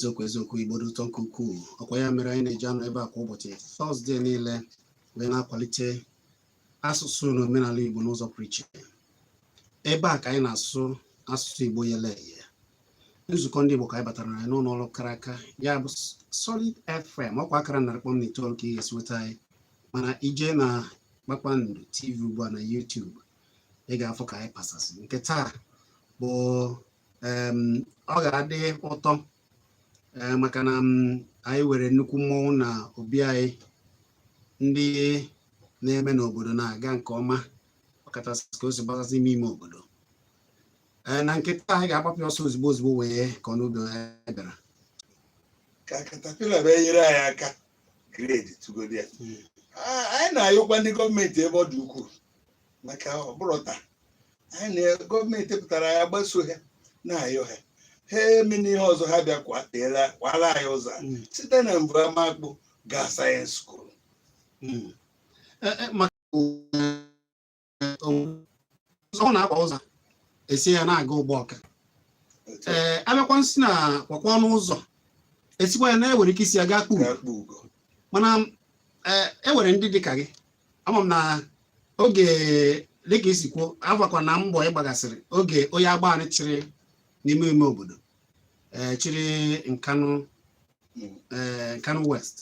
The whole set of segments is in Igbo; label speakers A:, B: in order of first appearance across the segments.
A: Eziokwu, eziokwu, Igbo dị ụtọ nke ukwuu. Ọkwa ya mere anyị na-eji anọ ebe a kwa ụbọchị Thursday niile wee na-akwalite asụsụ na omenala Igbo n'ụzọ pụrụ iche. Ebe a ka anyị na-asụ asụsụ Igbo yele eye. Nzukọ ndị Igbo ka anyị batara na n'ụlọ ọrụ kara aka, ya bụ Solid FM, ọkwa akara 100.9 ka ị ga-esi nweta anyị. Mana ije na Kpakpando TV ugbu a na YouTube, ị ga-afụ ka anyị pasasị. Nke taa bụ ọ ga-adị ụtọ, maka na anyị were nnukwu mmọnwụ na obi anyị, ndị na-eme n'obodo na-aga nke ọma, ọkachasị ka o si gbasasị ime ime obodo. Ee, na nke taa anyị ga-agbapụ ọsọ ozugbo ozugbo wee ka ọ n'obi anyị bịara.
B: Ka caterpillar bịa nyere anyị aka grade tugodi ya. Anyị na-ayọkwa ndị gọọmenti ebe ọ dị ukwuu, maka ọ bụrụ taa anyị na gọọmenti pụtara ya gbaso ha na-ayọ ha, ha emena ihe ọzọ, ha bịa kwatela kwala anyị ụzọ a site na mbụ Amakpụ gaa science school.
A: Maka ọ na-akwa ụzọ esi ya na-aga ụgbọ ọka. Ee, abịakwa nsị na kwakwa ọnụ ụzọ esikwa ya na-ewere ike isi ya gaa kpugo.
B: Gaa Kpugo.
A: Mana ee, e nwere ndị dịka gị, ama m na oge dịka isi kwuo, avakwa na mbọ ị gbagasịrị oge onye agbaanị chịrị n'ime ime obodo, ee, chịrị Nkanụ, ee, Nkanụ West.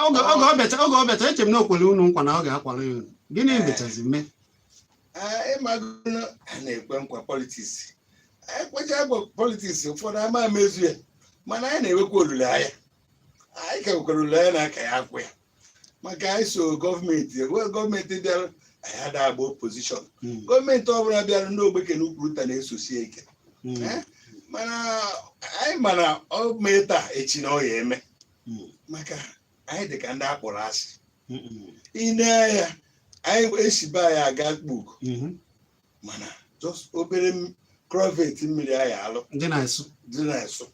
A: Oge ọ bịacha, eche m na o kwere unu nkwa na ọ ga-akwara ya unu. Gịnị mechazi mee?
B: Ịmago a na-ekwe nkwa politics, ekwecha nkwa politics, ụfọdụ ama emezu ya, mana anyị na-enwekwa olileanya. Anyị ka nwekwara olileanya na aka ya akwụ ya, maka anyị so gọọmenti enwe gọọmenti bịara, anyị ada agba opposition. Gọọmenti ọbụla bịara, ndị Ogbeke na Ukwuruta na-esosie ike. Mana anyị mana ọ mee taa, echi na ọ ya eme, maka anyị dị ka ndị akpọrọ asị. Ine anya, anyị esibe anyị aga Kpugo, mana just obere culvert mmiri anyị alụ
A: ndị na-esụ
B: dị na-esụ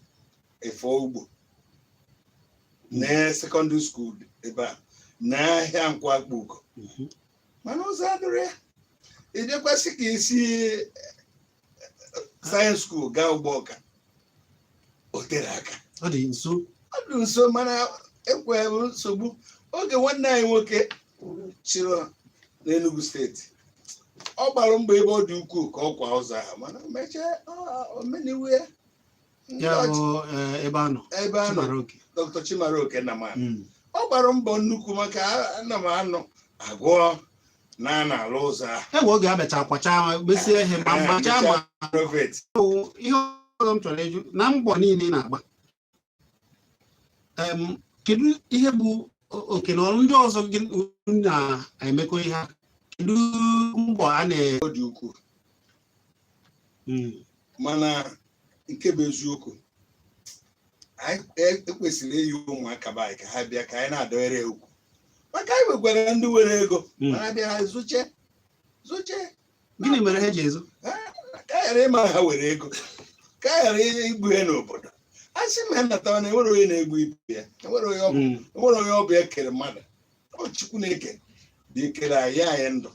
B: efe ugbo na secondary school ebe a na ahịa Nkwa Kpugo, mana ụzọ adịrị ya. Ịdịkwasị ka isi science school gaa ugbo ọka, o tere aka.
A: Ọ dị nso.
B: Ọ dị nso, mana ekwe nsogbu. Oge nwanne anyị nwoke chịrị n'Enugu Steeti, ọ gbara mbọ ebe ọ dị ukwuu ka ọ kwa ụzọ ahụ, mana o mechaa omeniwu ya. Ndị
A: Ya bụ ebe a nọ
B: ebe a nọ.
A: Chimaroke.
B: Dr. Chimaroke Nnamani. Ọ gbara mbọ nnukwu, maka ana m anọ agụọ na a na-alụ ụzọ ahụ.
A: Enwe oge abacha kwacha mesie ihe ma mgbachaa ma
B: Prọfet.
A: Ihe ọzọ m chọrọ ịjụ, na mbọ niile ị na-agba, kedu ihe bụ oke na ọrụ ndị ọzọ gị na-emekọ ihe a? Kedu mbọ a na
B: ọ dị ukwuu, mana nke bụ eziokwu, anyị ekwesịrị iyi ụmụaka be anyị ka ha bịa ka anyị na-adọnyere okwu, maka anyị nwekwara ndị were ego, mana bịa ha zoche zoche.
A: Gịnị mere ha ji ezo?
B: Ka a ghara ịma ha were ego, ka a ghara igbu ha n'obodo. A sị ma natawa na enwere onye na-egbu ibe ya, enwere onye ọ bụ enwere onye ọ bụ ya kere mmadụ. Ọ Chukwu na-eke dị kere anyị, anyị ndụ.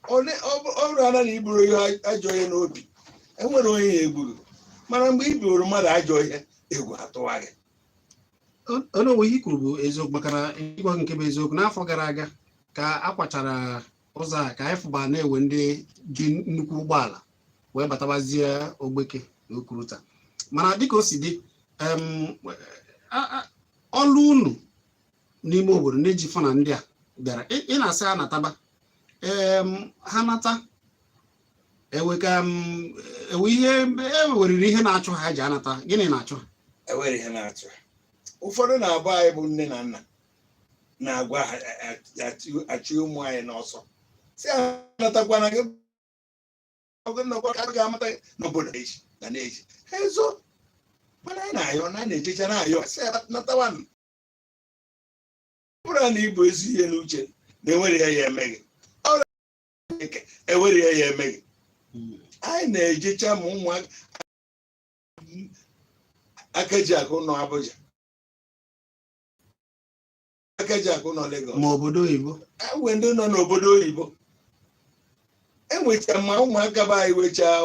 B: Ọ bụrụ ana na iburu ihe ajọ ihe n'obi, enwere onye ya egburu. Mana mgbe i buru mmadụ ajọ ihe, egwu atụwa gị.
A: Onye onwe ihe i kwuru bụ eziokwu, maka na ịgwa gị nke bụ eziokwu, n'afọ gara aga ka a kwachara ụzọ a, ka anyị fụba na-ewe ndị ji nnukwu ụgbọala wee batabazie Ogbeke na Ukuruta. Mana dịka o si dị, ọlụ unu n'ime obodo ndị ji fụ na ndị a bịara, ị na-asị ha nataba, ha nata, ewe ka ewe ihe eweriri ihe na-achụ ha ji anata. Gịnị na-achụ ha?
B: Enwere ihe na-achụ ha. Ụfọdụ na-abụ anyị bụ nne na nna na-agwa ha achụ ụmụ anyị n'ọsọ, si ha natakwana gị ọgụ nnọkọ ka a ga-amata gị n'obodo echi na n'echi ha ezo. Mana anyị na-ayọ na anyị na-ejecha na-ayọ, si ha natawanụ. Ọ bụrụ na ịbụ ezi ihe n'uche na enwere ya ya eme gị ọrụ eke, enwere ya ya eme gị. Anyị na-ejecha ma ụmụaka aka ji akụ nọ Abuja, aka ji akụ nọ Lagos,
A: ma obodo oyibo.
B: Enwe ndị nọ n'obodo oyibo enwecha, ma ụmụaka be anyị wechaa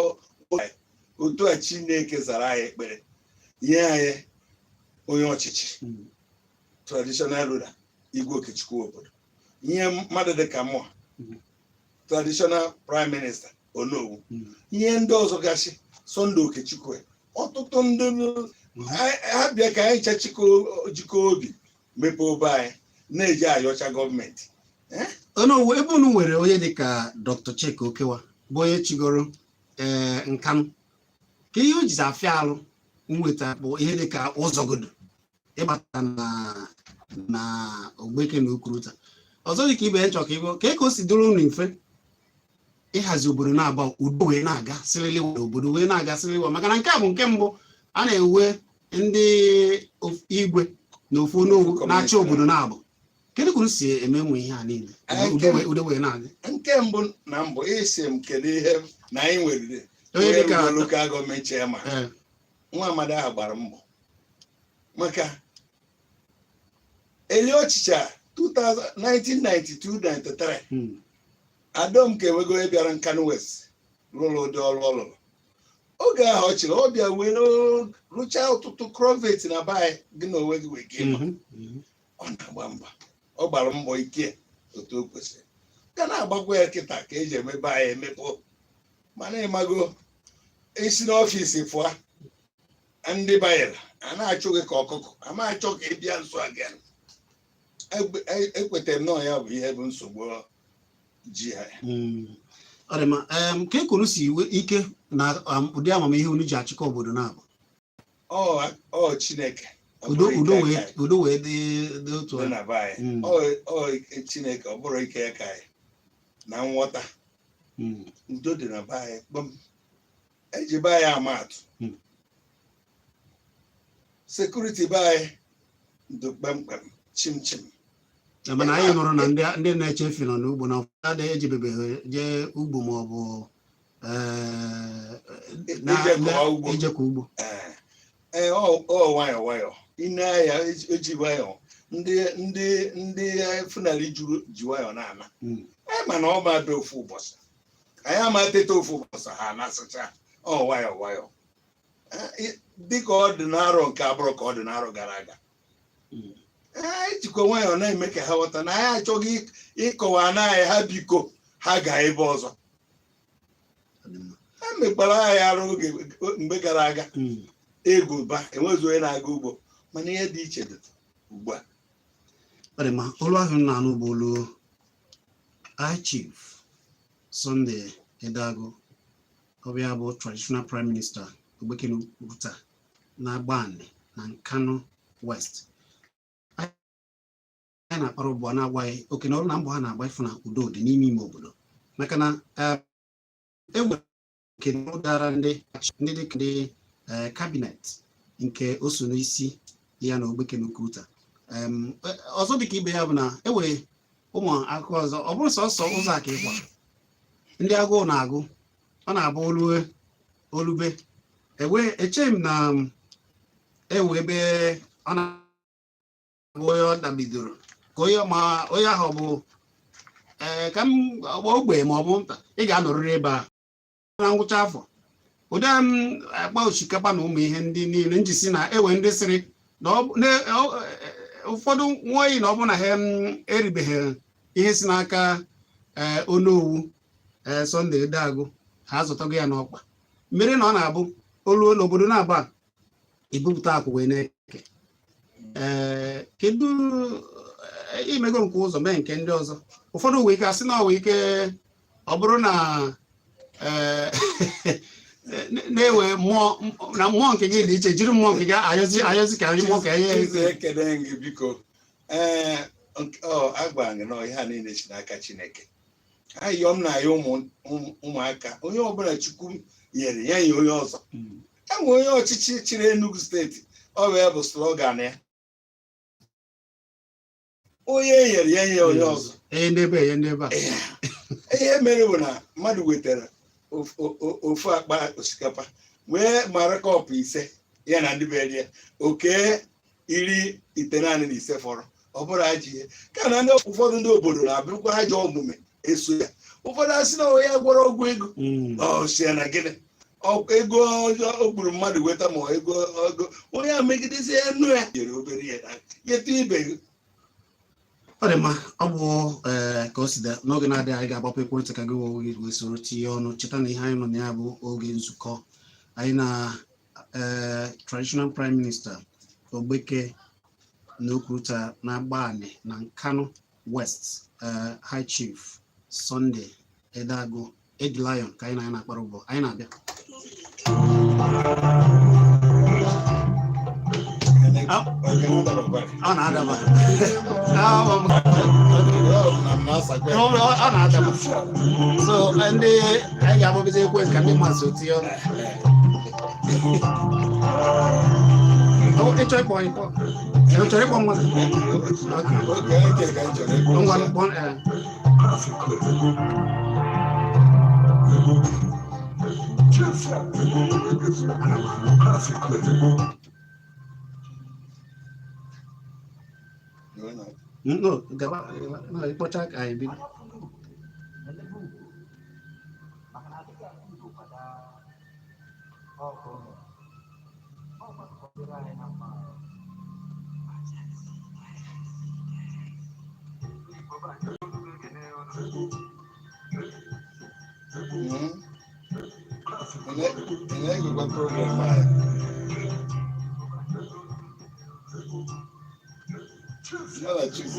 B: otu a. Chineke zara anyị ekpere. Nye anyị onye ọchịchị traditional ruler, Igwe Okechukwu obodo, ihe mmadụ dị ka mụa, traditional prime minister Onowu, ihe ndị ọzọ gasị, Sunday Okechukwu, ọtụtụ ndị ha bịa ka anyị ncha jikọọ obi mepee obe anyị na-eji ayọcha gọọmenti.
A: Onowu, ebe unu nwere onye dịka Dr. Chika Okewa bụ onye chigoro ee Nkanụ, ka ihe o jizi afịa alụ nweta bụ ihe dịka ụzọgodo ịbata na Ogbeke na Ukuruta ọzọ dịka ibe nchọ ka ibo ka ka o si dịrị unu mfe ịhazi obodo na-agba udo wee na-aga sịrịlị wee obodo wee na-aga sịrịlị wee, maka na nke a bụ nke mbụ a na-ewe ndị igwe na ofu onowu na-achị obodo na-abụ. Kedu ka unu si eme ụmụ ihe a niile udo wee na-adị?
B: Nke mbụ na mbụ, isi m kedu ihe na anyị nwere
A: onye dịka
B: local government chairman, nwa amadi ahụ gbara mbọ maka eli ọchịcha 1992-93. Adọm ka enwego onye bịara Nkanu West rụrụ ụdị ọrụ ọ lụrụ oge ahụ ọ chịrị. Ọ bịa were rụchaa ọtụtụ culvert na be anyị, gị na onwe gị wee gị ma ọ na-agba mbọ, ọ gbara mbọ ike otu o kwesịrị ga na-agbakwa ya kịta ka eji emebe anyị emepe. Mana ịmago isi n'ọfịs fụa ndị banyere a na-achụ gị ka ọkụkọ, ama achọ ka ị bịa nso again. Ekwetara m na ya bụ ihe bụ nsogbu ji ha.
A: Ọ dị mma. Ka ekunu si ike na ụdị amamihe unu ji achịkọ obodo na-abụ?
B: Ọ Chineke.
A: Udo udo wee udo wee dị dị otu
B: dị na be anyị. Ọ Chineke, ọ bụrụ ike aka anyị na nghọta. Udo dị na be anyị kpọm, eji be anyị ama atụ. Security be anyị dị kpemkpem, chim chim.
A: Mana anyị nụrụ na ndị na-eche efi nọ n'ugbo na ụfọdụ adịghị ejibebeghị jee ugbo ma ọ bụ ijekọ ugbo.
B: Ee, ọ nwayọọ nwayọọ ine ya eji nwayọọ, ndị Fulani juru ji nwayọọ na-ana. Anyị mana ọ ma abịa ofu ụbọchị, anyị ama teta ofu ụbọchị ha anasịcha. Ọ nwayọọ nwayọọ, dịka ọ dị n'arọ nke abụrụ ka ọ dị n'arọ gara aga. Anyị jikwa nwayọọ na-eme ka ha ghọta na anyị achọghị ịkọwa na anyị ha biko ha gaa ebe ọzọ. Ha mekwara anyị arụ oge mgbe gara aga, ego ba enwezi onye na-aga ugbo, mana ihe dị iche dị ugbu a.
A: Ọ dị mma. Olu ahụ na-anụ bụ olu High Chief Sunday Edeagu, ọbịa bụ traditional prime minister Ogbeke Ukuruta na Agbani na Nkanu West. Anyị na-akpara ụbụ na-agwaghị oke na ọrụ na mbọ ha na-agba ịfụ na udo dị n'ime ime obodo, maka na e nwere nke dara ndị dịka ndị cabinet nke o so n'isi ya na Ogbeke na Ukuruta. Ọzọ dịka ibe ya bụ na e nwere ụmụ akụkọ ọzọ, ọ bụrụ sọsọ ụzọ aka ịkwa ndị agụụ na-agụ, ọ na-abụ olue olube ewe echeghị m na ewe ebe ọ na-abụ onye ọ dabidoro ka onye ma onye ahụ bụ ee ka m ogbe ma ọ bụ nta, ị ga-anọrịrị ebe a na ngwụcha afọ ụdị m akpa osikapa na ụmụ ihe ndị niile njisi na ewe ndị sịrị na ụfọdụ nwaoyi na ọ bụ na ha eribeghị ihe si n'aka Onowu Sunday Edeagu, ha azụtago ya n'ọkpa mmiri na ọ na-abụ oluo n'obodo na-agba ebupụta akwụ wee na-eke. Ee, kedu imego nke ụzọ mee nke ndị ọzọ? Ụfọdụ nwee ike asị na ọ nwee ike ọ bụrụ na na-ewe mmụọ na mmụọ nke gị dị iche, jiri mmụọ nke gị ayọzi ayọzi ka mmụọ ka ihe
B: ekele gị biko. Ee, agwa gị na ihe a niile si n'aka Chineke. Ayọ m na ya ụmụaka, onye ọbụla Chukwu nyere ya nye onye ọzọ. Enwe onye ọchịchị chịrị Enugu steeti, ọ bụ ya bụ slogan ya: onye e nyere ya nye onye ọzọ. Ihe mere bụ na mmadụ wetara ofu akpa osikapa wee mara kọpụ 5 ya na ndị be ya oke 95 fọrọ. Ọ bụrụ ajọ ihe ka na ndị ụfọdụ ndị obodo na-abụrụkwa ajọ omume eso ya. Ụfọdụ asị na onye gwọrọ ọgwụ ego ọ si ya na gịnị. Ego ọjọọ o gburu mmadụ weta, ma ego ego onye a megidezie enu ya nyere obere ihe nyetụ ibe gị.
A: Ọ dị mma. Ọ bụ ee ka o si dị. N'oge na-adịghị, anyị ga-agbapụ ekwentị ka gị wee soro tinye ọnụ. Cheta na ihe anyị nọ na ya bụ oge nzukọ anyị na traditional prime minister Ogbeke na Okwuruta na Agbani na Nkanu West, High Chief Sunday Edeagu Edi Lion, ka anyị na ya na-akpara ụbọ. Anyị na-abịa. Ọ na-adaba. Ọ na-adaba. So ndị anyị ga-agbapụzi ekwentị ka ndị mmadụ so tinye ọnụ. Ị chọrọ ịkpọ anyị, kpọọ. Ị chọrọ ịkpọ mmadụ? Okay. Ngwa, kpọọ. No, gaba, no, ịkpọcha ka anyị bido.
B: Ị na-egekwa program anyị?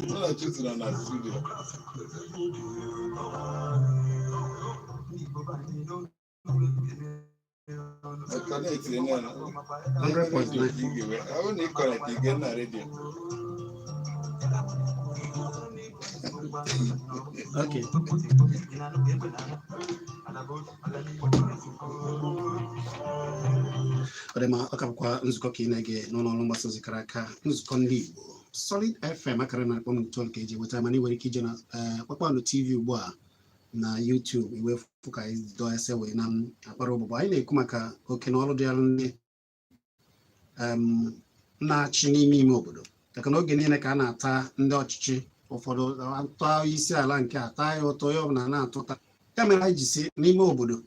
B: Mụ na Chuks nọ na studio. Connect na
A: 100.9.
B: Ọ bụrụ na ị connect, ị gee na redio.
A: Okay. Ọ dị mma. Ọ ka bụkwa nzukọ ka ị na-ege n'ụlọ ọrụ mgbasa ozi kara aka, Nzukọ Ndị Igbo, Solid FM, akara na akpọm itoolu ka eji enweta. Mana ị nwere ike ije na Kpakpando TV ugbu a na YouTube iwe fụ ka anyị dọọ ese wee na akpara ụbụbọ. Anyị na-ekwu maka oke na ọrụ dịara ndị na-achị n'ime ime obodo, maka na oge niile ka a na-ata ndị ọchịchị ụfọdụ atọ isi ala nke a taa ya ụtọ, ya ọbụla na-atụta. Ya mere anyị ji si n'ime obodo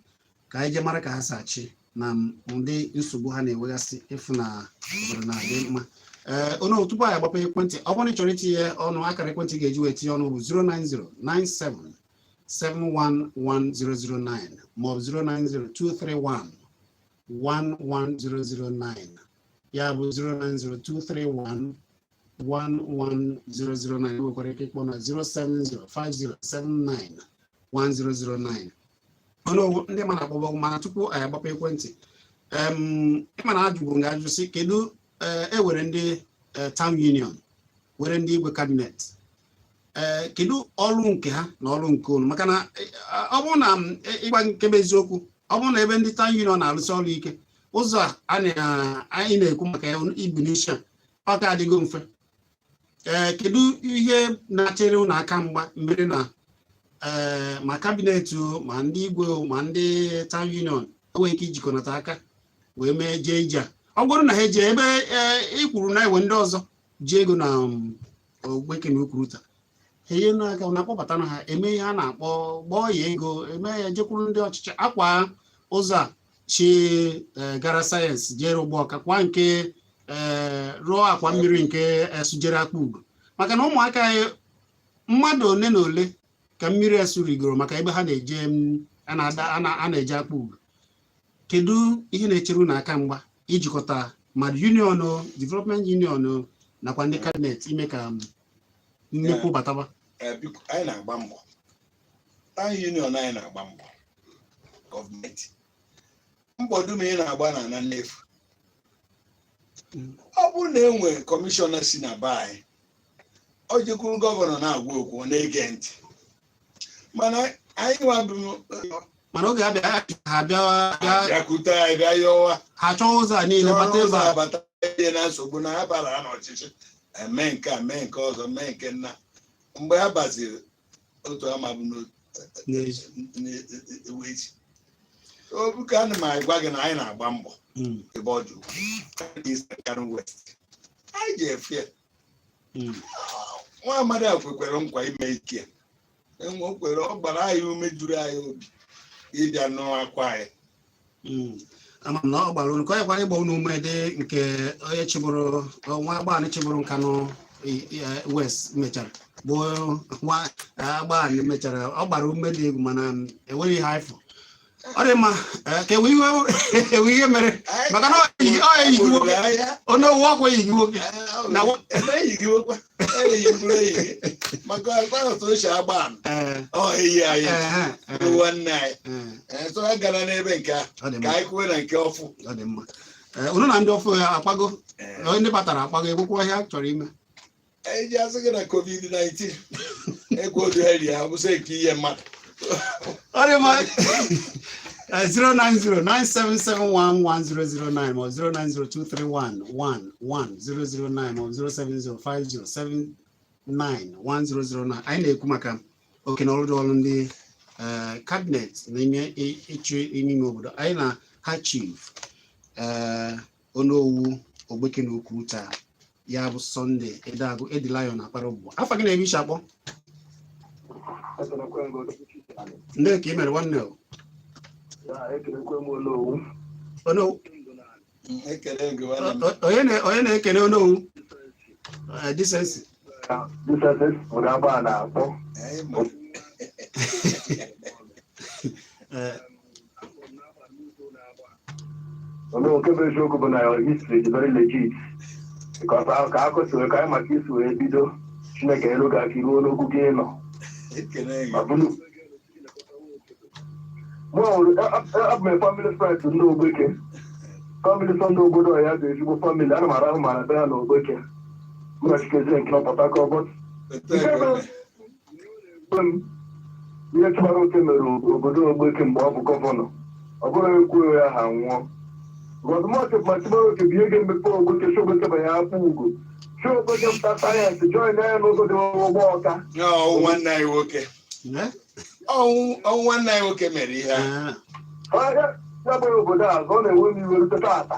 A: ka anyị jee mara ka ha si achị na ụdị nsogbu ha na-enwegasị, ịfụ na obodo na-adị mma. Ee, onye, tupu anyị agbapụ ekwentị, ọ bụrụ na ị chọrọ itinye ọnụ, akara ekwentị ga-eji wee tinye ọnụ bụ 09097 711009 maọbụ 090 231 11009. Ya bụ 090 231 11009. Nwekwara ike ịkpọ na 070 5079 1009. Ọnụ ndị ma na-akpọbọ. Mana tupu anyị agbapụ ekwentị, ịma na ajụbụ nga ajụ sị kedu e were ndị town union, were ndị igwe cabinet, ee, kedu ọrụ nke ha na ọrụ nke unu? Maka na ọ bụrụ na ịgwa nke bụ eziokwu, ọ bụrụ na ebe ndị town union na-arụsi ọrụ ike, ụzọ a anyị na-ekwu maka ya ibu n'isi a, ọ ka adịgo mfe. Ee, kedu ihe na-achere unu aka mgba mmiri na ee, ma cabinet, ma ndị igwe, ma ndị town union enweghị ike ijikọnata aka wee mee jee ije a? Ọ bụrụ na ha eje ebe ị kwuru na ewe ndị ọzọ ji ego na Ogbeke na Ukwuruta, ha enye n'aka na-akpọbata na ha eme ihe a na-akpọ gbọọ ya ego, eme ya jekwuru ndị ọchịchị akwa ụzọ a chi gara sayensị jere ụgbọ ọka kwa nke rụọ akwa mmiri nke esujere akpa ugo, maka na ụmụaka anyị mmadụ one na ole ka mmiri esu rigoro maka ebe ha na-eje a na-eje akpa ugo. Kedu ihe na-echere unu aka mgba ijikọta ma union, development union, nakwa ndị cabinet ime ka nnukwu bataba?
B: Biko, anyị na-agba mbọ. Town union anyị na-agba mbọ. Gọọmenti, mbọ dum ị na-agba na ana n'efu. Ọ bụrụ na e nwere kọmishọna si na be anyị, ọ jekwuru gọvanọ na-agwa okwu, ọ na-ege ntị, mana anyị nwabụ.
A: Mana oge abịa, ha bịa
B: bịakwute anyị, bịa yọwa,
A: ha chọọ ụzọ a niile bata ebe
B: ụzọ
A: a.
B: Abata ihe na nsogbu na ha bara n'ọchịchị, eme nke a, mee nke ọzọ, mee nke nna. Mgbe ha baziri otu ama bụ
A: n'ezi.
B: N'echi obu ka ana m agwa gị na anyị na-agba mbọ ebe ọ dị ukwuu. East Nkanu West anyị ji efe ya. Nwa amadi a kwekwere nkwa ime ike ya. Enwe o kwere, ọ gbara anyị ume, juru anyị obi ịbịa nụ akwa anyị.
A: Ama m na ọ gbara unu ka ọ yakwara ịgba unu ume dị nke onye chịbụrụ nwa Agbani chịbụrụ Nkanụ West mechara bụ nwa Agbani mechara, ọ gbara ume dị egwu, mana enweghị ihe anyị fụ. Ọ dị mma, ka ewe ihe mere maka na ọ eyighị nwoke.
B: Olileanya.
A: Onye owu ọkwa eyighị nwoke.
B: Ebe eyighị nwekwa eyighị mkpụrụ eyighị maka akpa otu o si agba anụ. Ọ eyi anyị bụ nwanne anyị. So a gara n'ebe nke a
A: Ọ dị
B: ka
A: mma.
B: anyị kwuwe na nke ọfụ.
A: Ọ dị mma. Unu na ndị ọfụ ya akwago? Onye ndị batara akwago ekwukwa ihe a chọrọ ime?
B: Eji asị gị na COVID-19 ekwe otu heri ya bụsị nke ihe mmadụ.
A: Ọ dị mma. 09097711009 ma 09023111009 ma 07050791009. Anyị na-ekwu maka oke na ọrụ dị ọrụ ndị cabinet n'ime ịchị ime ime obodo anyị na ha chief Onowu Ogbeke na okwu taa ya bụ Sunday Edeagụ Edi Lion akpara ụgbọ afọ gị na-eme isi akpọ ndị ka ị mere nwanne o.
C: Ekelekwe m Onowu.
A: Onowu.
B: Ekele gị, nwanne m.
A: Onye na-ekene Onowu? Decency.
C: Decency nwere agba na-akpọ.
B: Anyị ma.
C: Onowu, nke bụ eziokwu bụ na your history is very legit because ka akụ si wee ka anyị maka isi wee bido, Chineke elu gị aka iruo n'ogugo ị nọ.
B: Ekele gị.
C: Ma bụrụ mụ nwere abụ m family friend ndị Ogbeke family, sọ ndị obodo ya bụ ezigbo family. Ana m arahụ ma na be ha na Ogbeke, mụ na Chikezie nke nọ Port Harcourt, but
B: Otu a ka ọ dị.
C: m ihe Chimaroke mere obodo Ogbeke mgbe ọ bụ governor, ọ bụrụ ekwu ya ha nwụọ gọọmenti, ma Chimaroke bụ ihe ga-emepe Ogbeke si Ogbeke banye akpụ ugo si Ogbeke pụta science join ya n'ụzọ dị ụgbọ ọka.
B: Ọnwụ nwanne anyị nwoke.
A: Eh?
B: Ọnwụ nwanne anyị nwoke mere ihe a.
C: Ya bụ obodo a ka ọ na-enwe m iwe rute tata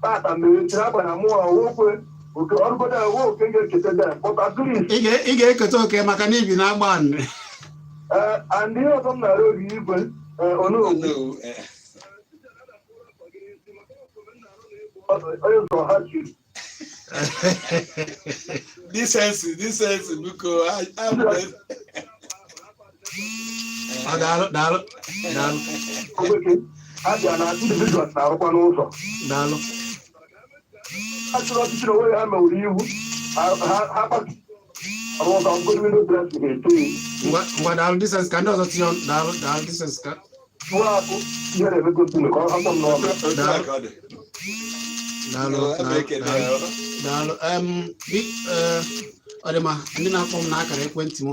C: tata mere chiri agba na mụ nwoke oke ọrụgodo a nwe oke ga-eketa dem, but at least
A: Ị ga-eketa oke maka na ibi na-agba anị.
C: And ihe ọzọ m na-arịọ gị, igwe Onowu,
B: Onowu,
C: onye zọ ha chiri.
B: Decency, decency, biko.
A: Ọ daalụ, daalụ, daalụ.
C: Ogbeke abịa na individuals na-arụkwa n'ụzọ.
A: Daalụ.
C: Ha chụrụ ọchịchị na onwe ha mewuru iwu ha arụ ụzọ ngodi window dressing ga-eto ya.
A: Ngwa ngwa, daalụ Decency, ka ndị ọzọ tinye ọnụ. Daalụ, daalụ Decency, ka
C: Tụọ akụ ihe na-emegosi ka ọ hapụ m n'ọnụ.
B: Otu a ka ọ dị.
A: Daalụ.
B: A
A: Daalụ.
B: na-ekele
A: Daalụ.
B: ya.
A: Daalụ. Ọ dị mma, ndị na-akpọ m n'akara ekwentị m,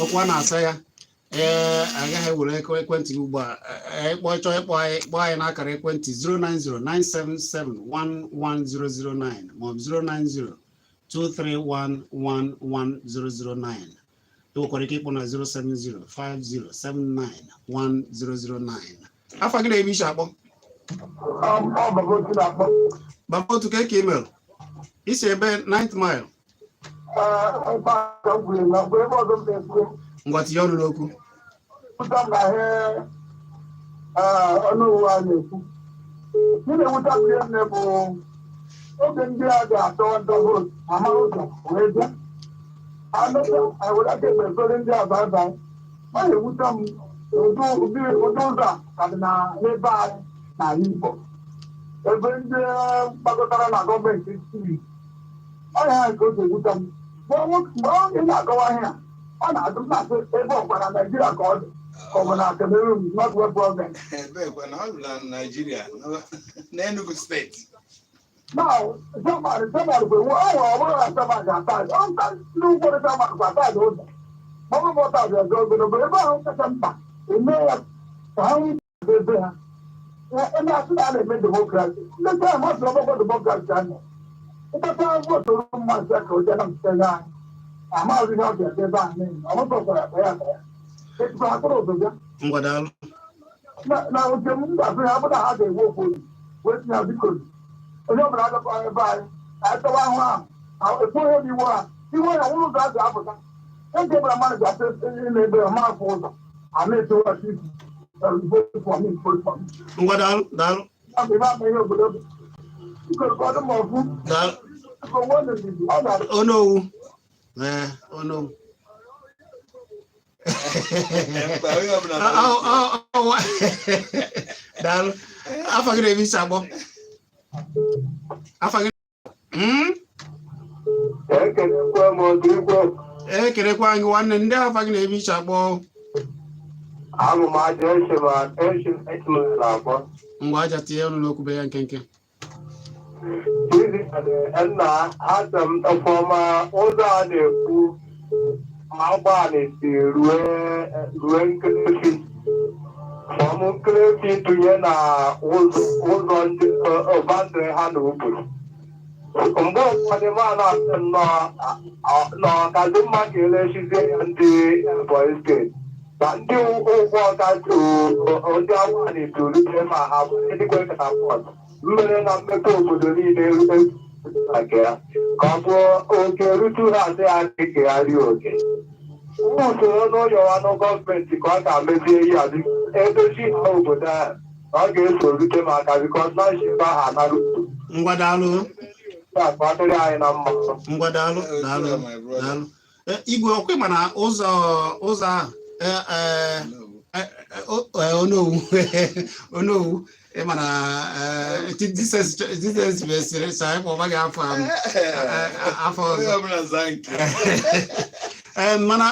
A: okwu a na-asa ya, ee, agaghị ewere ekwentị gị ugbu a. Ịkpọ chọọ ịkpọ anyị, kpọọ anyị n'akara ekwentị 09097711009 maọbụ 09023111009. Ị nwekwara ike ịkpọ na 07050791009. Afa gị na-ebe isi akpọ?
C: Ọ Baba Otu na-akpọ.
A: Baba Otu, ka email isi ebe 9th Mile?
C: Ee, ebe a ka m kwuru na ebe ọzọ m na-ekwu.
A: Ngwa, tinye ọnụ n'okwu.
C: Ewuta m na ihe ọnụ uwe a na-ekwu. Ihe na-ewuta m ihe nne bụ oge ndị a ga-achọ nta vootu amara ụzọ wee bịa ameta ewere aka ekpe efere ndị a bye bye. Ọ na-ewute m ụdị ụzọ a ka dị na n'ebe anyị n'ala Igbo, ebe ndị gbakọtara na gọọmenti steeti ọ ya nke o ji ewute m mgbe onye na-akọwa ihe a, ọ na-adụ m na-asị ebe ọkwa na Naijiria ka ọ dị, ka ọ bụ na Cameroon, North West Province?
B: Ebekwa na ọ bụ na Naijiria, na Enugu Steeti.
C: Now, somebody bụ ọ nwere ọ bụrụ na somebody ga-ata ọ nta ndị ụfọdụ somebody kwa ata ụzọ ma ọ bụrụ na ọ ta ọzọ ogologo ebe ahụ kacha mkpa eme ya ka ha nwee ike ebe ha ebe asị na a na-eme democracy. Ndị taa masị ọgbọgbọ democracy anya ịkpata vootu mmasị ya ka o jee na mpụta anyị amaghị ihe ọ ga-ebe ebe ahụ n'ihi ọ bụkwara akpa ya akpa ya etukwa akpụrụ ụzọ bịa.
A: Ngwa, daalụ.
C: Na oche m ga-asị ha bụ na ha ga-ewe ofu obi wee tinye ya, biko, onye ọbụla agakwa ebe anyị ka anyị tawa ahụ ahụ ekwu ihe bụ iwu ha iwu ya nwụrụ ụzọ a ga-apụta ege ebara mmadụ ga-asị na ebe ya ma afọ ụzọ a na-etiwachi isi. Vote for me, vote for me.
A: Ngwa, daalụ, daalụ.
C: Ya bụ ibe ama ihe obodo bụ. Biko, ka ọ dị m ọfụ.
A: Daalụ.
C: Biko, nwe ndidi, ọ ga-adị.
A: Onowu, ee, onowu.
B: Mkpa onye ọbụla.
A: Daalụ. Afa gị na-ebe isi agbọ afa gị?
C: Ekelekwe m otu igwe.
A: Ekelekwa gị, nwanne. Ndị afa gị na-ebe isi agbọ?
C: Abụ m aja esi eshima akpọ.
A: Ngwa, aja, tinye ọnụ n'okwu, be ya nkenke.
C: Nna, asị m ọfọma ụzọ a na-ekwu ma ụgbọala si rue nkelefi from nkelefi tụnye na ụzọ ndị ọbandịrị ha na uburu. Mgbe ụfọdụ ma na-asị nnọọ na ọkazi mma ka elesizie ya ndị Ebonyi Steeti na ndị ụgwọ ọkazi ndị awani turute ma ha dịkwa catapult mmere na mmepe obodo niile erute na nke ya ka ọ bụ oke rutu ha asị ha ekegharị oke usoro n'ụyọwanụ gọọmenti ka ọ ga-amezie ihe a edozi ha obodo ahụ na ọ ga-eso rute m aka because na nshebe ahụ anarutu.
A: Ngwa, daalụ.
C: Ka ọ dịrị anyị na mma.
A: Ngwa, daalụ, daalụ.
B: My brother.
A: Daalụ. Igwe ọkwa ịma na ụzọ ahụ onowu, onowu, ịma na distance mesịrị sa anyị kpọba gị afọ ahụ afọ
B: Onye
A: ọzọ.
B: ọbụla zaa nke.
A: Mana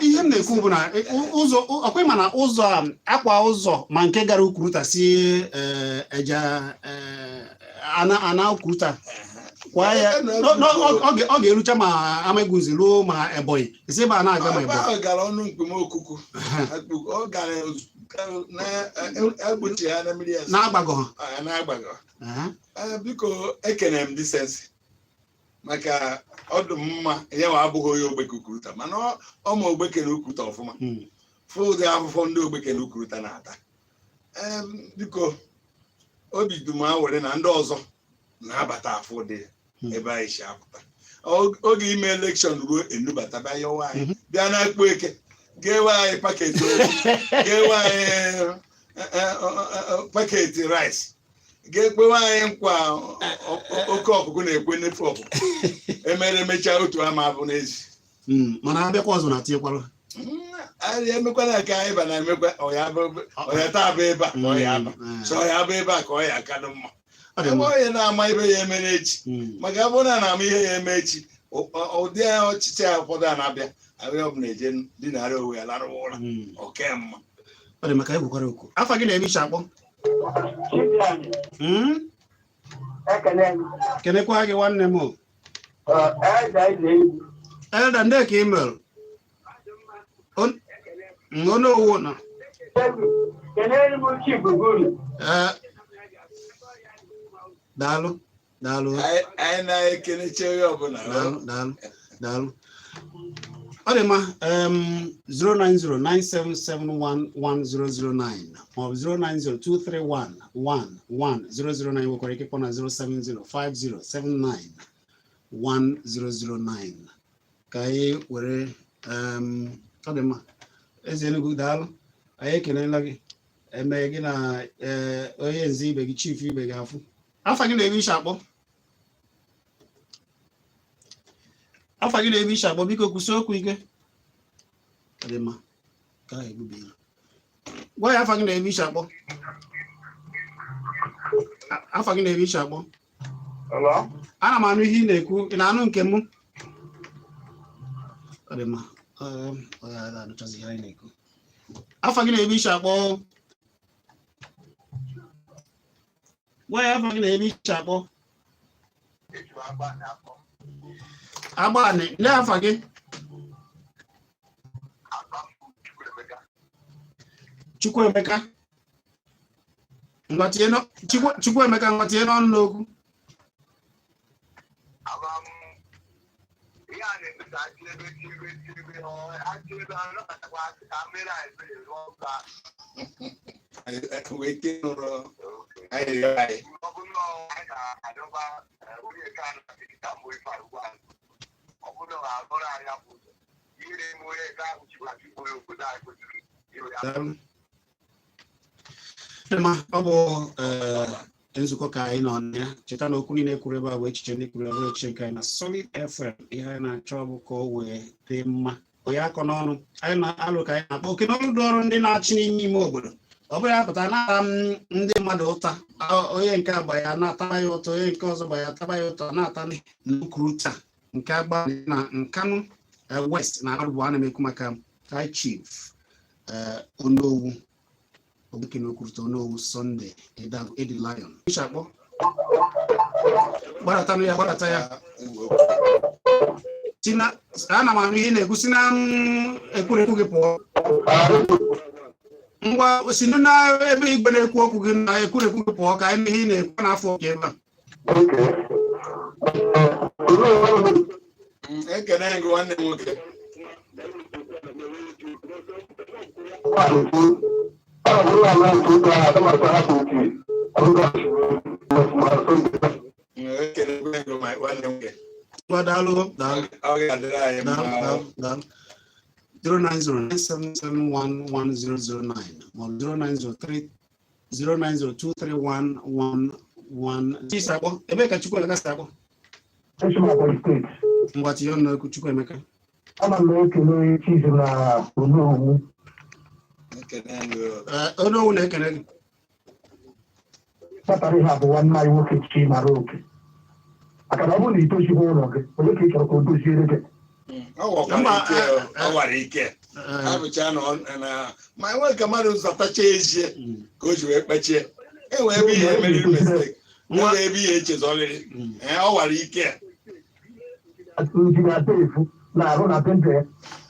A: ihe m na-ekwu bụ na ụzọ ọkwa ịma na ụzọ a akwa ụzọ ma nke gara Ukwuruta si eja ana ana Ukwuruta kwa ya ọ ga-erucha ma Amagunze ruo ma Ebonyi esi ebe a na-aga ma
B: Ebe
A: Ebonyi.
B: ahụ gara ọnụ mkpumọkuku, ọ gara na-egbochi ha na mmiri ese.
A: Na-agbagọ ha.
B: Ah, na-agbagọ. Biko, ekene m Decency maka ọ dị mma ya nwa abụghị onye ogbeke Ukwuruta, mana ọ ma ogbeke na Ukwuruta ọfụma, fụ ụdị afụfụ ndị ogbeke na Ukwuruta na-ata. Biko, obi dum a were na ndị ọzọ na-abata afụ ụdị ebe anyị si apụta. Oge ime election ruo, enubata bịa yọwa anyị, bịa na-akpụ eke ga-ewe anyị packet owu, ga-ewe anyị packet rice, ga-ekpewe anyị nkwa oke ọkụkụ na-ekwe n'efu ọkụkụ emere emechaa otu ama abụ n'ezi.
A: Mana abịakwa ọzọ na-atinyekwara.
B: Anyị emekwana ka anyị ba na emekwa ọya taa bụ ebe a ka ọya aba so ọya bụ ebe a ka ọya aka dị mma.
A: Ọ dị
B: Ebe
A: mma.
B: onye na-ama ebe ya emere echi, maka abụrụ na na-ama ihe ya eme echi, ụdị ọchịchị a ụfọdụ a na-abịa abịa ọ bụla eje dinara onwe ya larụwa ụra. Oke mma.
A: Ọ dị maka egwukwara okwu. Afa gị na-eme iche akpọ?
C: Ekele m.
A: Kenekwa gị, nwanne m o.
C: Eze eze egwu.
A: Elder, ndị ka email onowu nọ.
C: Kelere m Chief Guru.
A: Ee, daalụ, daalụ.
B: Anyị na-ekenechi onye ọbụla.
A: Daalụ, daalụ, daalụ. Ọ dị mma. 09097711009 maọbụ 09023111009 nwekwara ike ịkpọ na 07050791009 ka anyị were ọ dị mma. Eze Enugu, daalụ, anyị ekelela gị. Eme gị na onye nze ibe gị, chief ibe gị afụ. Afa gị na-ebe ishi akpọ? Afa gị na-ebe ishi akpọ? Biko, kwụsị okwu ike. Ọ dị mma ka ahụ egbubiela. Gwa ya afa gị na-ebe ishi akpọ. Afa gị na-ebe ishi akpọ?
C: Hello?
A: Ana m anụ ihe ị na-ekwu. Ị na-anụ nke m? Ọ dị mma. Ọ ga-anụchazi ihe anyị na-ekwu. Afa gị na-ebe ishi akpọ? Gwa ya afa gị na-ebe ishi akpọ. Agbani ndị afa gị? Chukwuemeka, ngwa tinye Chukwuemeka, ngwa, tinye n'ọnụ n'okwu.
C: Ihe a na-eme ka achịebe chiebe chiebe achịebe anọkatakwa asị ka mmiri anyị mmiri rụọ ụka.
B: Wee ke nụrụ anyị rịọ anyị.
C: Ọ bụ nnọọ anyị na-adọba onye nke a na-akịta mbụ ife a ugbu a. Ọ bụ nnọọ agụrụ anyị bụ ụzọ. Ihe na-eme onye nke ahụ chịkwa chukwu onye obodo anyị kwesịrị iwe ya.
A: Daalụ. Ma ọ bụ nzukọ ka anyị nọ na ya. Cheta na okwu niile kwuru ebe a bụ echiche ndị kwuru, ebe echiche nke anyị na Solid FM. Ihe anyị na-achọ bụ ka o wee dị mma. Onye akọ n'ọnụ anyị na-alụ ka anyị na-akpọ oke n'ọrụ dị ọrụ ndị na-achị n'ime ime obodo. Ọ bụrụ ya pụta na-ata ndị mmadụ ụta, onye nke agba ya na-ataba ya ụta, onye nke ọzọ gba ya ataba ya ụta, na-ata ndị nnukwu taa nke agba na Nkanụ West na Arụbụ. Ana m ekwu maka High Chief Onowu Ogbeke Okwuruta, Onowu Sunday Edagu Edi Lion. Iche akpọ gbadatanụ ya, gbadata ya. Si na ana m anụ ihe ị na-ekwu. Si na ekwurekwu gị pụọ. Ngwa, si na ebe igwe na-ekwu okwu gị na ekwurekwu gị pụọ ka anyị nụ ihe ị na-ekwu n'afọ oke ebe a.
B: Ekene gị, nwanne m nwoke. Ekene gị, nwanne m nwoke.
A: Ngwa, daalụ, daalụ.
B: Ọ ga-adịrị anyị mma.
A: Daalụ, daalụ, daalụ. 09097711009 maọbụ 0903 090231111. Isi akpọ ebee ka Chukwuemeka si akpọ?
C: Esi m Ebonyi Steeti.
A: Ngwa, tinye ọnụ n'okwu, Chukwuemeka.
C: Ana m ekele Chizi na Onowu.
B: Ekene gị.
A: Ee, Onowu na-ekene gị.
C: Kpatara ihe a bụ nwanne anyị nwoke Chimara Oke, maka na ọ bụrụ na i dozighị ụlọ gị, onye ka ị chọrọ ka o doziere gị?
B: Ọ wakwara
A: Mba,
B: ike, ọ wara ike. Abụcha na ma enwe ka mmadụ zatacha ezie ka o ji wee kpechie, enwe ebe ihe emeriri mistake,
A: Nwa
B: enwe ebe ihe echezọrịrị. Ee, ọ wara ike.
C: Injinia Dave na-arụ na bende ya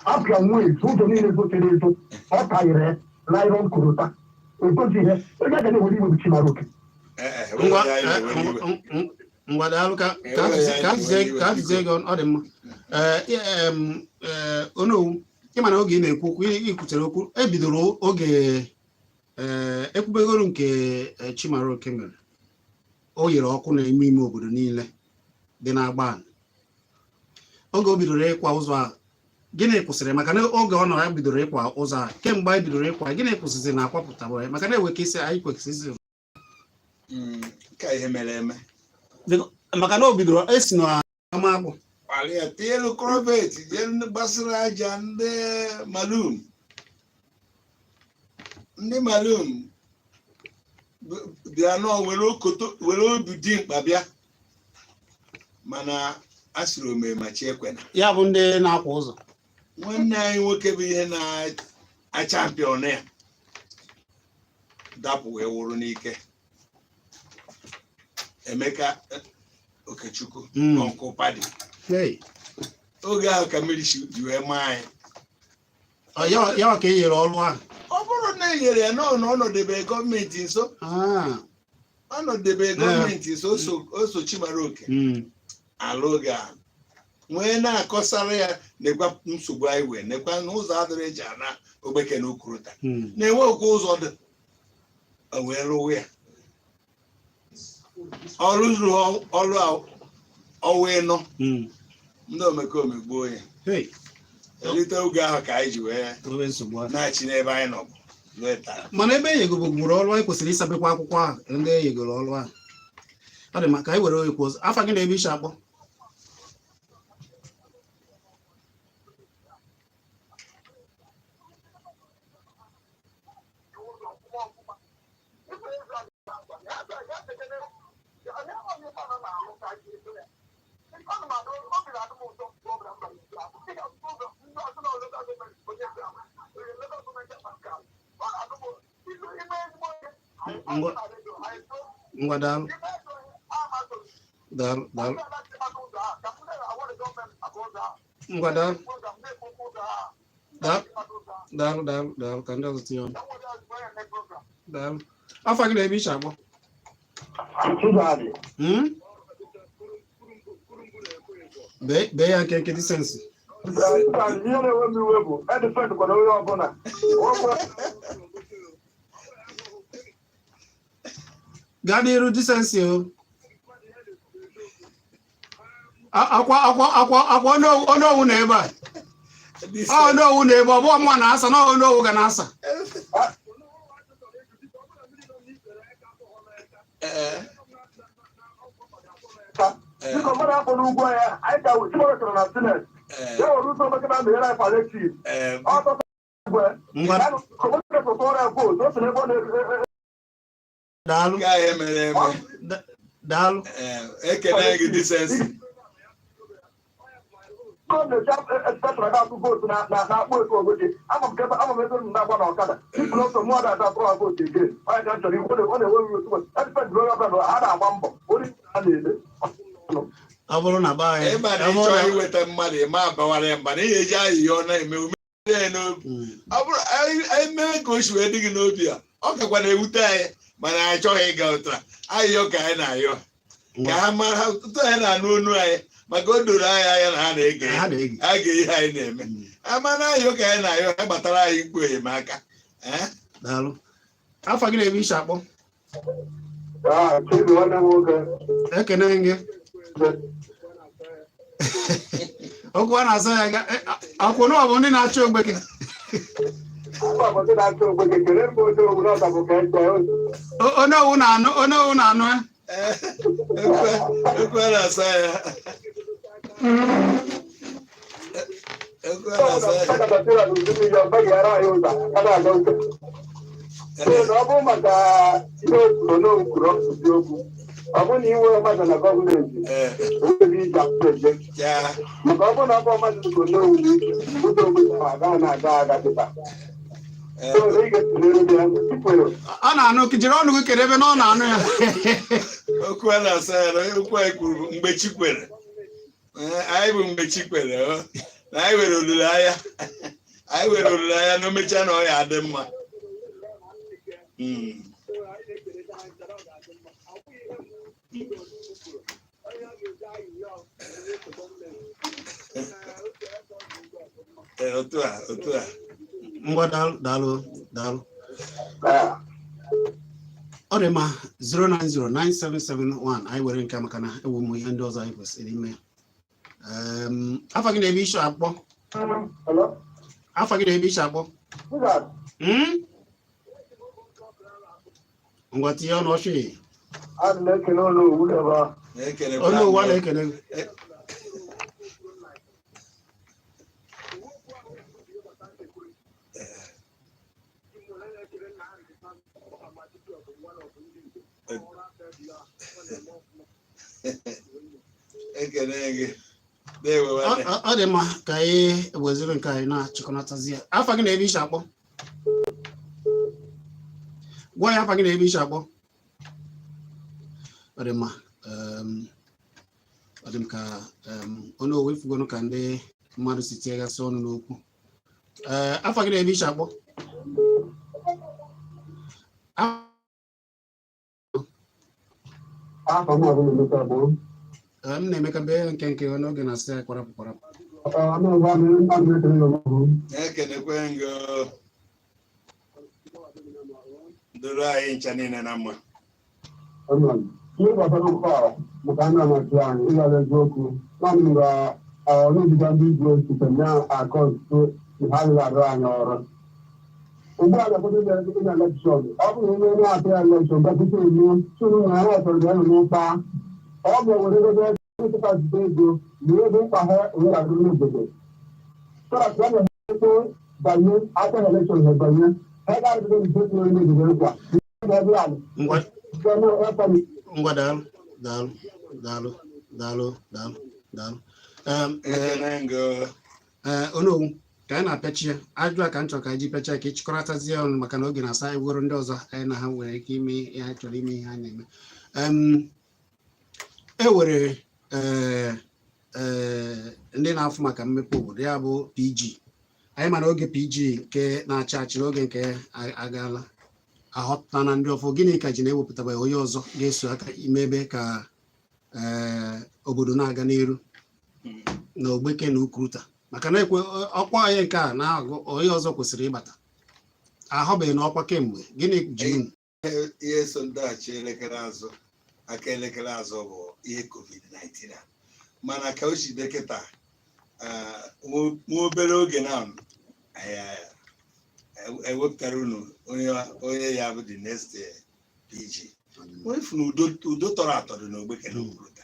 C: apịa nwa ezu ụzọ niile zotere ezo, ọ tanyere nylon coal tar, edozighị onye ga na-ewere iwe bụ Chimara Oke.
B: Ee, e,
A: Ngwa.
B: were ya, anyị na-ewere iwe.
A: Ngwa, daalụ. Ka atụzie gị, ọ dị mma. Ee, Onowu, ịma na oge ị na-ekwu okwu, ị kwutere okwu ebidoro oge ekwubegoro nke Chimara Oke mere, o nyere ọkụ n'ime ime obodo niile dị n'Agba. Oge o bidoro ịkwa ụzọ a, gịnị kwụsịrị? Maka na oge ọ nọ ya bidoro ịkwa ụzọ a, kemgbe anyị bidoro ịkwa, gịnị kwụsịzị na akwapụtabara ya? Maka na ewe ka isi anyị kwesịrị isi
B: Ka ihe mere eme.
A: Maka na o bidoro esi na ama akpụ.
B: Kpali ya tinyelu culvert, jee ndị gbasara aja, ndị malum bịa nọọ were okoto were obi dị mkpa bịa, mana a sịrị ome ma chi ekwena.
A: Ya bụ ndị na-akwa ụzọ.
B: Nwanne anyị nwoke bụ ihe na-achampion ya dapụ wee wụrụ n'ike. Emeka Okechukwu, Uncle Paddy.
A: Hey.
B: Oge ahụ ka mmiri ji wee maa anyị.
A: Ọ, ya ka e nyere ọrụ ahụ?
B: Ọ bụrụ na e nyere ya nọọ na ọnọdebe gọọmenti nso. Ọnọdebe gọọmenti nso, o so Chimara Oke ala oge ahụ nwee na-akọsara ya, nekwa nsogbu anyị wee nekwa n'ụzọ adịrị eji ana Ogbeke na Ukwuruta na-enwekwa ụzọ dị. O wee rụwa ya, ọrụ zuru ọrụ ọwa 4. Ndị omekome gbuo ya.
A: Hey,
B: Erite oge ahụ ka anyị ji wee
A: nwebe nsogbu ahụ.
B: na-achị n'ebe anyị nọ bụ ruo taa.
A: Mana ebe enyegoro ọrụ, anyị kwesịrị ịsabekwa akwụkwọ ahụ ndị enyegoro ọrụ ahụ. Ọ dị mma ka anyị were okwu ọzọ. Afa gị na ebe ishi akpọ? Ngwa, ngwa, daalụ, daalụ, daalụ. Ngwa, daalụ, daalụ, daalụ, daalụ, daalụ. Ka ndị ọzọ tinye ọnụ. Daalụ. Afa gị na ebe ishi akpọ?
C: Chizadị.
A: Bee ya nkenke, decency.
C: Ihe na-ewe m iwe bụ edefend kwara onye ọbụla.
A: Gaa n'iru, decency o. Akwa Onowu na ebe a. Ọ Onowu na ebe ọ bụ ọmụa na-asa na Onowu ga na-asa.
B: Ee.
C: Biko, mmadụ afọ n'ugwu ya anyị ka Chimaoge chọrọ na senate. Ya were ụzọ Ogbeke na-amịnyere anyị palliative. Ọtọ igwe.
A: Ngwa.
C: Ogbeke tụtụrụ ya vootu, o si n'ebe ọ na
A: Daalụ.
B: Nke ahụ emere eme.
A: Daalụ.
B: Ee, ekene gị, Decency.
C: Gọọmenti ga-atụ vootu na na-akpụ etu Ogbeke. Ama m ebe, ama m ebe m na-agba na ọkada ịpụrụ ọsọ mụọ da atụrụ vootu ege. Onye ka m chọrọ ikwu, ọ na-enwe m otu edipendị onye ọbụla ha na-agba mbọ onye ha na-eme.
A: Ọ bụrụ na be anyị
B: Ịma na
A: ọ bụrụ
B: ịchọ
A: na
B: iweta mmadụ, ịma abawara ya mba na ihe eji ayịyọ na-eme ume ya n'obi. Ọ bụrụ anyị mee ka o si wee dị gị n'obi a, ọ kakwa na-ewute anyị, mana anyị achọghị ịga otu a. Ayịyọ ka anyị na-ayọ ka ha mara ha tutu anyị na-anụ onu anyị, maka o doro anyị anya na ha na-ege.
A: Ha na-ege.
B: Ha ga ihe anyị na-eme. Ama na ayịyọ ka anyị na-ayọ ha gbatara anyị mkpu enyemaka. Ee.
A: Daalụ. Afa gị na-ebe ishi akpọ?
C: Chibi, nwanne m nwoke.
A: Ekene gị. Okwu a na-asa ya ga akwụna ọ bụ ndị na-achọ Ogbeke.
C: Ndị na-achọ Ogbeke, kele mba oche obodo ọta bụ ka eche.
A: Onye owu na-anụ, onye owu na-anụ ya.
B: Ee, ekwe a na-asa ya, ekwe a na-asa ya.
C: Ọ bụrụ maka ihe okwuru n'okwuru ọtụtụ okwu, ọ bụrụ na inwe mmadụ na gọọmenti onweghị iji akwụ eje maka ọ bụrụ na ọ bụ mmadụ dịka Onowu ụzọ obodo ahụ agaghị na-aga aga dịka so na ị ga-etinyere ya tupu
A: Ọ na-anụ, jiri ọnụ gị kere ebe na ọ na-anụ ya.
B: Okwu a na-asa ya na okwu anyị kwuru bụ mgbe chi kwere. Ee, anyị bụ mgbe chi kwere ọ. Na anyị nwere olileanya na o mechaa na ọ ya adị mma. Ee, otu a, otu a.
A: Ngwa, daalụ, daalụ, daalụ. Ọ dị mma. 0909771, anyị were nke a maka na ewu m ihe ndị ọzọ anyị kwesịrị ime. Afa gị na-ebe isi akpọ?
C: Hello?
A: Afa gị na-ebe isi akpọ?
C: Wizard.
A: Ngwa, tinye ọnụ ọchị.
C: Ana m ekele ụlọ owu ebe a.
B: Na-ekelekwa.
A: Onye ụwa na-ekele gị.
B: Ekele gị. Ndewo, nwanne.
A: Ọ dị mma ka anyị weziri nke anyị na-achịkọnatazi ya. Afa gị na-ebe isi akpọ? Gwa ya afa gị na-ebe isi akpọ. Ọ dị mma. Ọ dị m ka onye owe fugonu ka ndị mmadụ si tiegasị ọnụ n'okwu. Ee, afa gị na-ebe isi akpọ?
C: Afọ m ọbụla emeka bụ
A: Ee, m na-emeka bee nke nke n'oge na-asị ya kwarapụ kwarapụ.
C: Ọnụ ụgwọ m ekele.
B: Na-ekenekwe gị o. Doro anyị ncha niile na mma.
C: Ihe gbasara okwu a maka a na-amachi anyị ịghara eziokwu naanị mgbe ọnụjiga ndị igwe site na akọntu ha adịghị arụ anyị ọrụ ugbu a ga-akwado ịna election. Ọ bụrụ na onye na-atụ ya election gakwute elu tụrụ na ha chọrọ ga n'ụkpa ọ ga-ewere ego ebe ego na ego mkpa ha were arụ n'obodo so that ya na-ete banye aka election ha banye ha ga-arụgide nke onye n'obodo nkwa
A: Ngwa. Ngwa, daalụ, daalụ, daalụ, daalụ, daalụ, daalụ.
B: Ekene gị o.
A: Ee, Onowu, ka anyị na-apịachi ya, ajụ a ka m chọrọ ka anyị ji pịacha ya, ka ịchịkọrọtazie ọnụ maka na oge na-asa anyị gworo ndị ọzọ anyị na ha nwere ike ime ihe anyị chọrọ ime, ihe anyị na-eme. E nwere ee ee ndị na-afụ maka mmepe obodo, ya bụ PG. Anyị ma na oge PG nke na-achị achị n'oge nke agaala ahọpụta na ndị ọfọ. Gịnị ka ji na-ewepụtabeghị onye ọzọ ga-eso aka imebe ka obodo na-aga n'iru na Ogbeke na Ukwuruta? Maka na ekwe ọkwa anyị nke a na-agụ onye ọzọ kwesịrị ịbata, ahọbeghị na ọkwa kemgbe. Gịnị ji unu?
B: Ihe so ndaghachi elekere azụ aka elekere azụ bụ ihe COVID-19 a, mana ka o si dị kịta, nwa obere oge na anyị ewepụtara unu onye ya bụ the next PG. Efu na udo, udo tọrọ atọ dị n'Ogbeke na Okwuruta.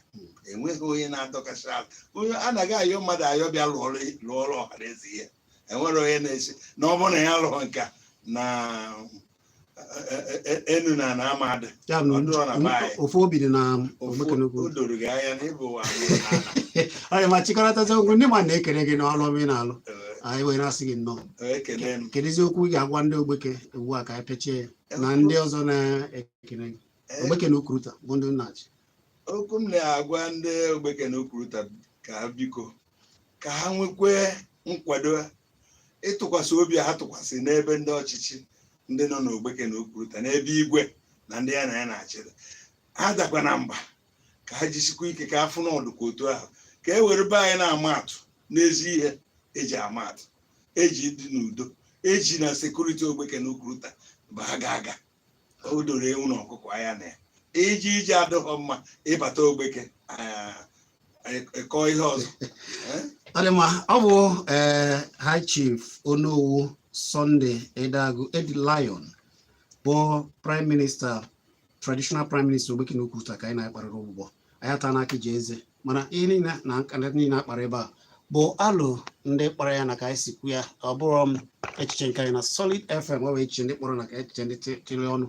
B: Enweghị onye na-adọkasị ahụ, onye anaghị ayọ mmadụ ayọ bịa lụọrụ ọha na eze ihe. Enwere onye na-esi na ọ bụrụ na ya lụọ nke a na enu na ana ama adị.
A: Ya bụ
B: Ọ dụrọ na be
A: na
B: anyị.
A: ofu obi dị na
B: Ofu.
A: Ogbeke n'Okwu.
B: O doro gị anya na ịbụ ụwa.
A: Ọ ma chịkọrọtazi okwu, ndị ma na-ekele gị n'ọrụ ọma ị na-alụ, anyị wee na-asị gị nnọọ.
B: Ekele m.
A: Kedụzi okwu ị ga-agwa ndị Ogbeke ugbu a ka anyị pechie ya, na ndị ọzọ na-ekele gị, Ogbeke na Okwuruta bụ ndị nnachi?
B: Okwu m na-agwa ndị Ogbeke na Okwuruta, ka ha biko, ka ha nwekwe nkwado ịtụkwasị obi ha tụkwasị n'ebe ndị ọchịchị ndị nọ n'Ogbeke na Okwuruta, n'ebe igwe na ndị ya na ya na-achị. Ha dakwa na mba, ka ha jisikwa ike ka afụ n'ọdụ ka otu ahụ ka e were be anyị na-ama atụ n'ezi ihe eji ama atụ, eji ịdị n'udo, eji na security. Ogbeke na Okwuruta bụ aga aga, o doro ewu na ọkụkọ anya na ya. Iji ije adịghọ mma ịbata Ogbeke, ịkọ ihe ọzọ.
A: Ọ dị mma. Ọ bụ High Chief Onowu Sunday Edeagu Edi Lion, bụ Prime Minister, traditional Prime Minister Ogbeke na Okwuruta, ka anyị na-akparịrị ụgbọ anyị ata n'aka ji eze. Mana ihe niile na nkata niile akpara ebe a bụ alụ ndị kpara ya na ka anyị si kwu ya. Ọ bụrụ m echiche nke anyị na Solid FM, ọ bụ echiche ndị kpọrọ na ka echiche ndị tịrị ọnụ.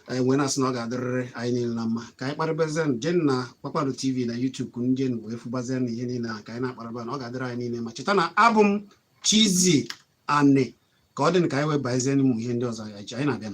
A: Anyị wee na-asị na ọ ga-adịrịrị anyị niile na mma. Ka anyị kparịbazie jen na Kpakpando TV na YouTube, kunu jen wee fụbazie na ihe niile a ka anyị na-akparịba, na ọ ga-adịrị anyị niile. Ma cheta na abụ m Chizzy Ani. Ka ọ dị, ka anyị wee bazie n'ụmụ ihe ndị ọzọ anyị na-abịa.